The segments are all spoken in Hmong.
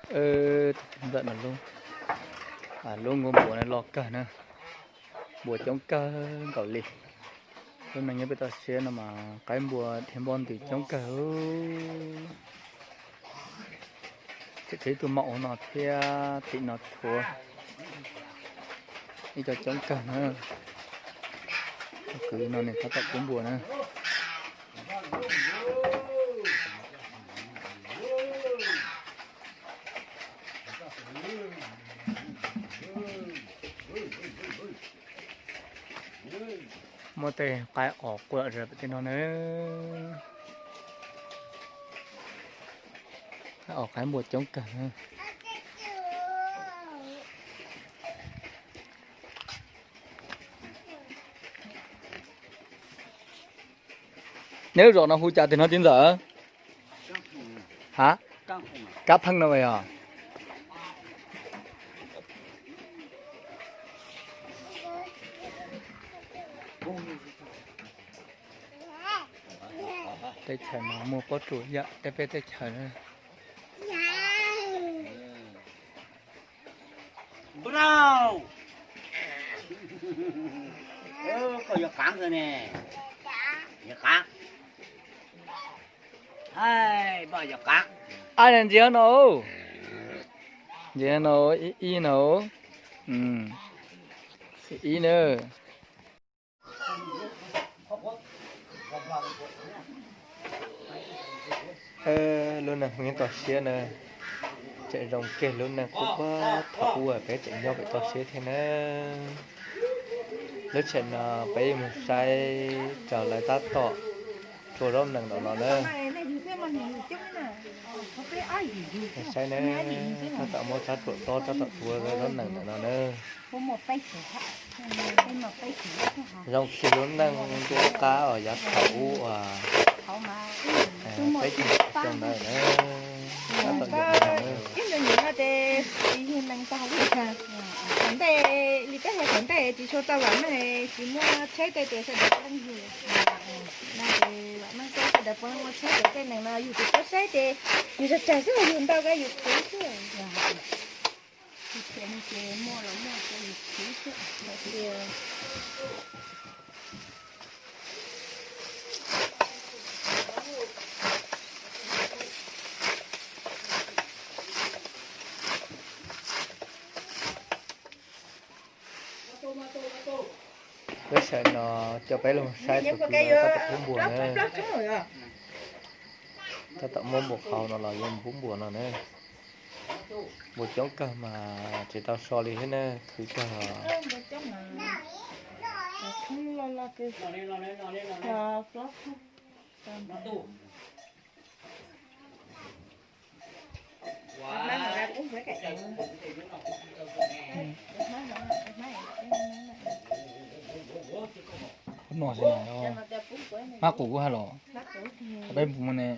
Ntawm no lub, lub nkuaj npua no loj kawg na, npua coob kawg nkaus li. Lub neej nyob pem toj siab no mas qaib npua dhia npoj ntws coob kawg. Tseem tshuav ib tug maum hauv no thiab tim no tshuav ib co coob kawg na. Kwv no nws tab tom pub npua na. Muaj tej qaib os quaj zom zaws pem tej no na. Qaib os qaib npua coob kawg na. Neb lub zos no hu cas tim no txiv ntxawm? Ha? Kab Pheej no yog? Teb chaws no muaj pob tsuas yam tej peb teb chaws na. Koj yog qav ntag ne. Yog qav. Ab, ntxiv no, ntxiv no, ib no, ib na. Lub neej nyob toj siab na, tseem zoo kiag lub neej qub qub thaum ub peb tseem nyob pem toj siab thiab na. Lub sij hawm no peb yuav mus saib rau lawv tab tom tshuaj zaub nees ntawm no na. Saib na, tab tom muab tshuaj tob tab tom tshuaj zaub nees ntawm no na. Zoo kiag lub neej ntuj qab uas yav thaum ub uas peb tseem xyoo ntawd na. Tab tom ib ntawd nim no ces txiv yug nees tag li, thaum ntej li peb hais thaum ntej tsis tshua tau vam meej, tsis muaj tsheb tej ces sawv daws puav leej yug. No ces vam meej tej sawv daws puav leej muaj tsheb ces tej nees no yug ces tuaj saib ces yus tsag tsag xwb, yug ntau koj yus khiav xwb. Yus khiav no ces muaj los muaj ces yus khiav xwb. Lub sij hawm no coj peb los saib tus kwv tab tom pub npua na. Tab tom muab npua qhau no los yuav pub npua no na. Npua coob kawg mas tsis tau so li thiab na, khwv kawg. Qub no xwb na, hmab qus kuj haj los, peb mus ne.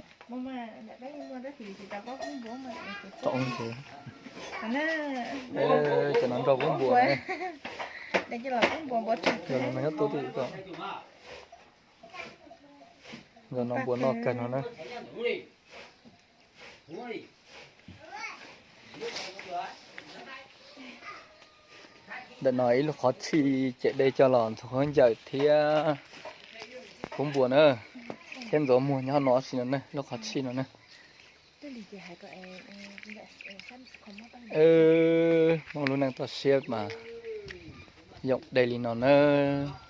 Tsom ces no nrog qub npua ne. Nyob tu twj ko. Nrog no npua noj kawg no na. Ntawm no ib lub qhov tshij cem dej coj los ntxuav khaub ncaws thiab pub npua na, thiab ntxuav muag nyob no si no na, lub qhov tshij no na. Muaj lub neej toj siab mas yoom dej li no nawb.